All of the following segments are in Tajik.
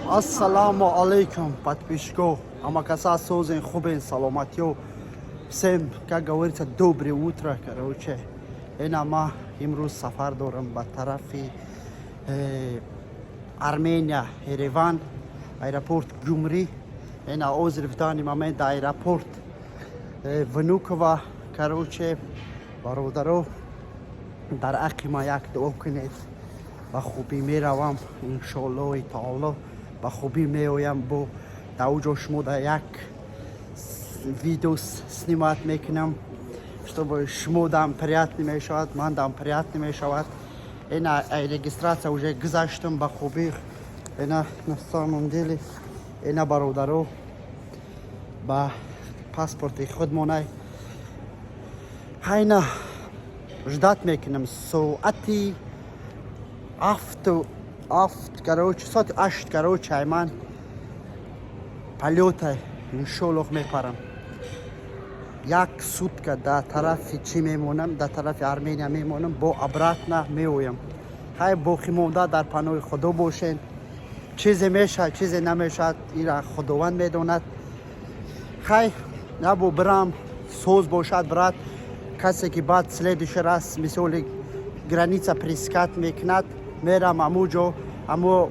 Ассаламу алейкум, подписчиков. Ҳамакаса созен, хубен, саломатиё. Всем, как говорится, доброе утро, короче. Ина ма имрӯз сафар дорам ба тарафи Армения, Ереван, аэропорт Гюмри. Ина озир в данный момент до аэропорт Внуково, короче, бародаро, дар ҳаққи ма як дуо кунед. Ба хубӣ меравам, иншоаллоҳи таоло, ба хубӣ меоям. Бо дар уҷо шумо дар як видео снимать мекунам, чтобы шумо дам приятно мешавад, ман дам приятно мешавад. Ина регистрация уже гузаштам ба хубӣ. Ина на самом деле, ина, бародаро, ба паспорти худмонай. Ҳайна ждать мекунам соати 7:07, короче, соати 8, короче, ай ман полётай, иншоаллоҳ, мепарам. Як сутка дар тарафи чӣ мемонам, дар тарафи Армения мемонам, бо обратно меоям. Ҳай, боқӣ монда дар паноҳи Худо бошен. Чизе мешавад, чизе намешавад, ира Худованд медонад. Хай, набо бирам, соз бошад, брат. Касе ки баъд следующий раз, мисоли, граница пересекать мекунад, мерам аму ҷо, амо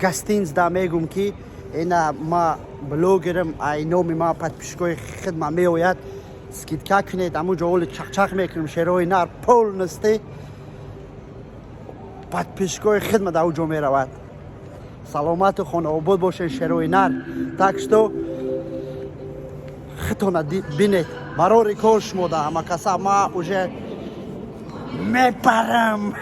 гостиница мегум, ки ина ма блогерам, ай номи ма подписчикои хидма меояд, скидка кунед. Аму ҷо оли чақчақ мекунем, шерои нар полностью подписчикои хидма дар ҷо меравад. Саломату хонаобод бошед, шерои нар. Так что хитона бинед, барори кор шумо да ҳама каса. Ма уже мепарам.